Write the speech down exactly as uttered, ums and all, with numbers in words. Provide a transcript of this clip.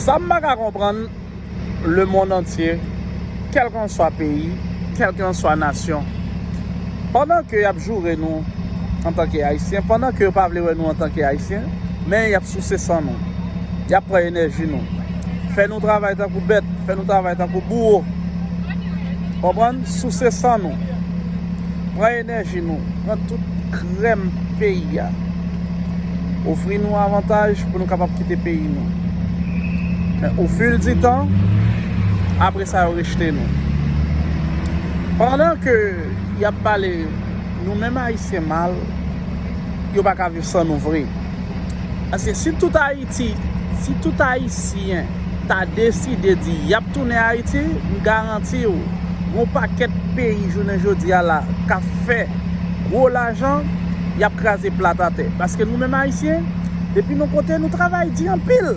Sa m pa ka konprann, lemonn antye, kèlkanswa peyi, kèlkanswa nasyon, pandan ke y ap joure nou antanke Ayisyen, pandan ke yo pa vle wè nou antanke Ayisyen, men y ap souse san nou, y ap pran enèji nou, fè nou travay tankou bèt, fè nou travay tankou bouwo. Konprann? Souse san nou, pran enèji nou, pran tout krèm peyi a, ofri nou avantaj pou nou kapab kite peyi nou. Men ofil di tan, apre sa yo rejte nou. Pandan ke y ap pale nou menm Ayisyen mal, yo pa ka viv san nou vre. Paske si tout Ayiti, si tout Ayisyen ta deside di y ap tounen Ayiti, m garanti w, gon pakèt peyi jounen jodi a la k ap fè gwo lajan, y ap kraze plat atè. Paske nou menm Ayisyen, depi nou kote, nou travay di anpil.